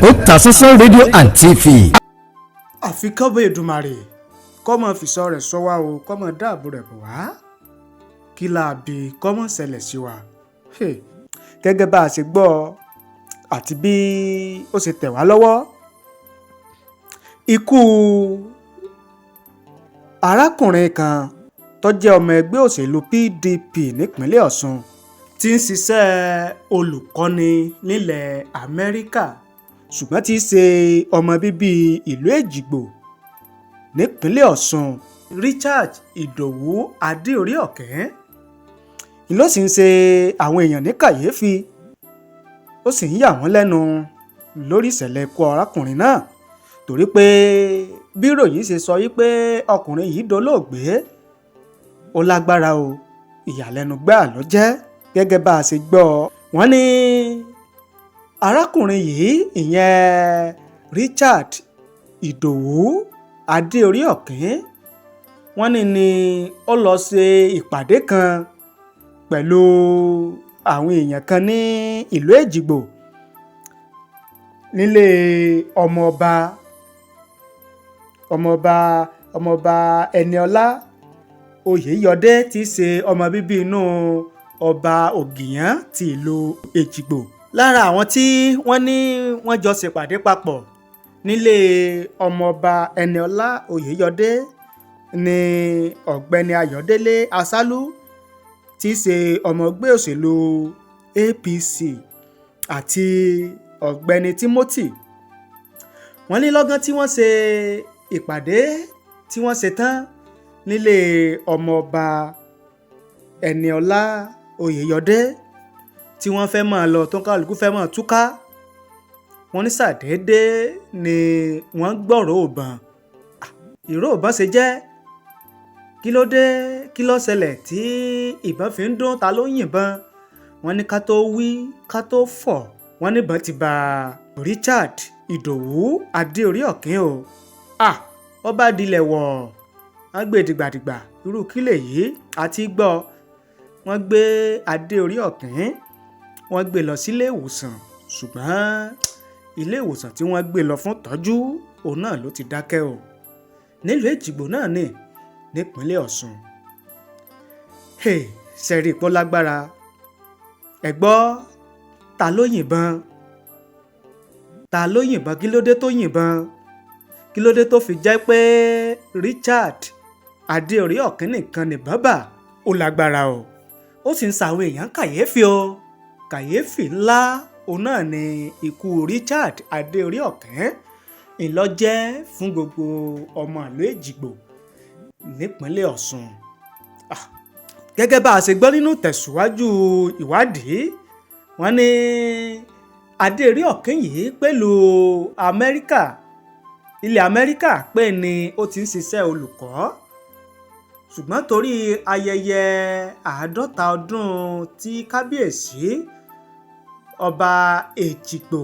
Otasansan rédíò and TV. Àfi kọ́bọ̀ Èdùmàrè kó máa fìṣọ́ rẹ̀ ṣọ́ wa o, kó máa dáàbò rẹ̀ bò wá, kí láabi kó má ṣẹlẹ̀ sí wa. Hey, gẹ́gẹ́ bá a ṣe gbọ́ àti bí ó ṣe tẹ̀ wá lọ́wọ́, ikú arákùnrin kan tó jẹ́ ọmọ ẹgbẹ́ òṣèlú PDP nípínlẹ̀ Ọ̀ṣun, tí ń ṣiṣẹ́ olùkọ́ni nílẹ̀ Amẹ́ríkà, ṣùgbọ́n tí í ṣe ọmọ bíbí ìlú Èjìgbò nípínlẹ̀ Ọ̀ṣun, Richard Ìdòwú Adéoríọ̀kẹ́, ló sì ń ṣe àwọn èèyàn ní kàyéfì, ó sì ń yà wọ́n lẹ́nu lórí ìṣẹ̀lẹ̀ ikú arákùnrin náà, torí pé bí ìròyìn ṣe sọ wípé ọkùnrin yìí dolóògbé, ó lágbára o. Ìyàlẹ́nu gbáà ló jẹ́. Gẹ́gẹ́ bá a ṣe gbọ́, wọ́n ní arákùnrin yìí, ìyẹn Richard Ìdòwú Adéoríọ̀kín, wọ́n ní ó lọ ṣe ìpàdé kan pẹ̀lú àwọn èèyàn kan ní ìlú Èjìgbò, nílé ọmọọba Ẹniọlá Oyèyọdé, tí í ṣe ọmọ bíbí inú Ọba Ògìyàn ti ìlú Èjìgbò. Lára àwọn tí wọ́n ní wọ́n jọ ṣèpàdé papọ̀ nílé ọmọọba Ẹniọlá Oyèyọdé ní Ọ̀gbẹ́ni Ayọ̀délé Asálù, tí í ṣe ọmọ ẹgbẹ́ òṣèlú APC, àti Ọ̀gbẹ́ni Timothy. Wọ́n ní lọ́gán tí wọ́n ṣe ìpàdé tí wọ́n ṣe tán nílé ọmọọba Ẹniọlá Oyèyọdé, tí wọ́n fẹ́ máa lọ, tó ń kálukú fẹ́ máa túká, wọ́n ní ṣàdédé ni wọ́n gbọ́rọ̀ ìbọn. Ìró ìbọn ṣe jẹ́? Kí ló dé? Kí ló ṣẹlẹ̀ tí ìbọn fi ń dún? Ta ló ń yìnbọn? Wọ́n ní ká tó wí ká tó fọ̀, wọ́n níbọn ti bá Richard Ìdòwú Adéoríọ̀kín o. Ah, ó bá dilẹ̀ wọ̀, wọ́n gbé dìgbàdìgbà. Irú kí lèyí àti gbọ́? Wọ́n gbé Adéoríọ̀kín, wọ́n gbé lọ sílé ìwòsàn, ṣùgbọ́n ilé ìwòsàn tí wọ́n gbé lọ fún tọ́jú, òun náà ló ti dákẹ́ o, nílùú Èjìgbò náà ní nípínlẹ̀ Ọ̀ṣun. Ṣẹ̀rí ìpọ́ lágbára. Ẹ gbọ́, ta ló yìnbọn? Ta ló yìnbọn? Kí ló dé tó yìnbọn? Kí ló dé tó fi jẹ́ pé Richard Adéoríọ̀kín nìkan nìbọn bà? Ó lágbára o, ó sì ń ṣàwọn èèyàn kàyéfì o. Kàyéfì ńlá òun náà ni ikú Richard Adéoríọ̀kín ńlọ jẹ́ fún gbogbo ọmọ ìlú Èjìgbò nípínlẹ̀ Ọ̀ṣun. Gẹ́gẹ́ bá a ṣe gbọ́ nínú tẹ̀síwájú ìwádìí, wọ́n ní Adéoríọ̀kín yìí pẹ̀lú Amẹ́ríkà, ilẹ̀ Amẹ́ríkà pé ni ó ti ń ṣiṣẹ́ olùkọ́, ṣùgbọ́n torí ayẹyẹ 50 ọdún tí kábíyèsí Ọba Èjìgbò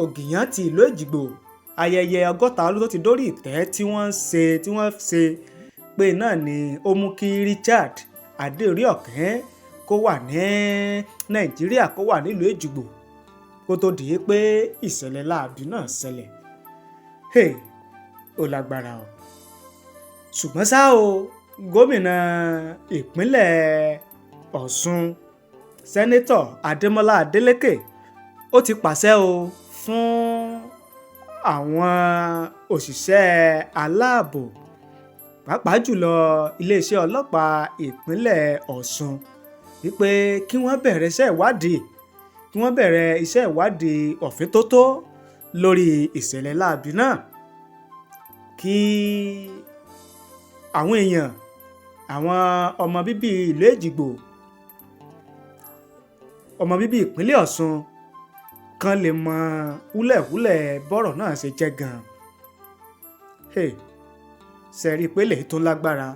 Ògìyàn ti ìlú Èjìgbò, ayẹyẹ 60 ọdún tó ti dórí ìtẹ́ tí wọ́n ṣe pé náà ni ó mú kí Richard Adéoríọ̀kín kó wà ní Nàìjíríà, kó wà nílùú Èjìgbò, kó tó di pé ìṣẹ̀lẹ̀ láabi náà ṣẹlẹ̀. Hey, ó lágbára o. Ṣùgbọ́n ṣá o, gómìnà ìpínlẹ̀ Ọ̀ṣun, Sẹ́nẹ́tọ̀ Adémọ́lá Adélékè, ó ti pàṣẹ o fún àwọn òṣìṣẹ́ aláàbò, pàápàá jùlọ iléeṣẹ́ ọlọ́pàá ìpínlẹ̀ Ọ̀ṣun, wípé kí wọ́n bẹ̀rẹ̀ iṣẹ́ ìwádìí, kí wọ́n bẹ̀rẹ̀ iṣẹ́ ìwádìí òfíntótó lórí ìṣẹ̀lẹ̀ láabi náà, kí àwọn èèyàn, àwọn ọmọ bíbí ìlú Èjìgbò, ọmọ bíbí ìpínlẹ̀ Ọ̀ṣun kan lè mọ húlẹ̀húlẹ̀ bọ́rọ̀ náà ṣe jẹ́ gan-an. Ṣe rí i pé lèyí tó lágbára?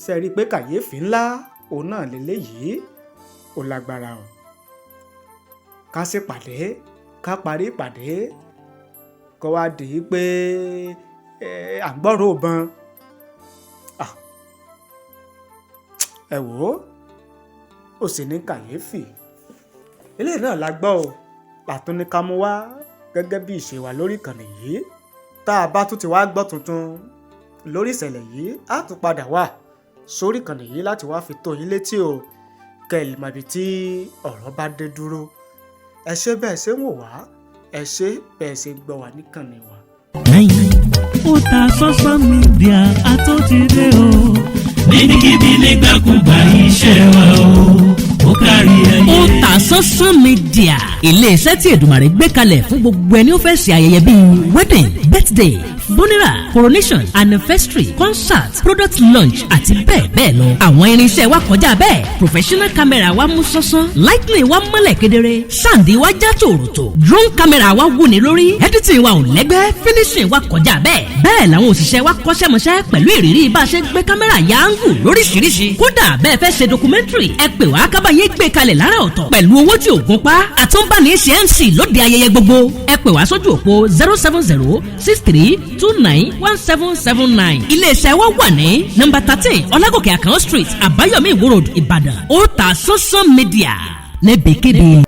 Ṣe rí i pé kàyéfì ńlá òun náà lélẹ́yìí? Ó lágbára o. Ká ṣèpàdé, ká parí ìpàdé, kó wá di pé à ń gbọ́rọ̀ ìbọn. Ẹ wò ó, ó sì ní kàyéfì. Eléyìí náà la gbọ́ o. Àtúnníkàmú wá gẹ́gẹ́ bí ìṣe wa lórí ìkànnì yìí. Tá a bá tún ti wá gbọ́ tuntun lórí ìṣẹ̀lẹ̀ yìí, á tún padà wá sórí ìkànnì yìí láti wá fi tó yín létí o, kẹ́ ẹ lè mọ ibi tí ọ̀rọ̀ bá dé dúró. Ẹ ṣé bẹ́ẹ̀ ṣe ń wò wá, ẹ ṣé bẹ́ẹ̀ ṣe ń gbọ́ wá níkànnì wa. Otasansan Media àtúntìdé o. Níbikíbi, nígbàkúgbà, iṣẹ́ wa o, ó kárí ayé. Otasansan Media, iléeṣẹ́ tí Èdùmàrè gbé kalẹ̀ fún gbogbo ẹni ó fẹ́ ṣe ayẹyẹ bíi wedding, birthday, funeral, coronation, anniversary, concert, product launch àti bẹ́ẹ̀ bẹ́ẹ̀ lọ. Àwọn irinṣẹ́ wa kọjá bẹ́ẹ̀. Professional camera wa mú sánsan, lighting wa mọ́lẹ̀ kedere, sound wa já tòròtò, drone camera wa wúni lórí, editing wa ò lẹ́gbẹ́, finishing wa kọjá bẹ́ẹ̀. Bẹ́ẹ̀ làwọn òṣìṣẹ́ wa kọ́ṣẹ́mọṣẹ́ pẹ̀lú ìrírí bá a ṣe gbé kámẹ́rà ya angle lóríṣiríṣi. Kódà bẹ́ẹ̀ fẹ́ ṣe documentary, ẹ pè wá ká bá yín gbé kalẹ̀ lára ọ̀tọ̀ pẹ̀lú owó tí ò gún pa. Àtúnbáni ṣe MC lóde ayẹyẹ gbogbo. Ẹ pè wá sójú òpó 07063291779. Iléeṣẹ́ wa wà ní nọ́mbà 13, Ọlágòkè Àkànó Street, Àbáyọ̀mí, Ìwó Road, Ìbàdàn. Otasansan Media níbikíbi.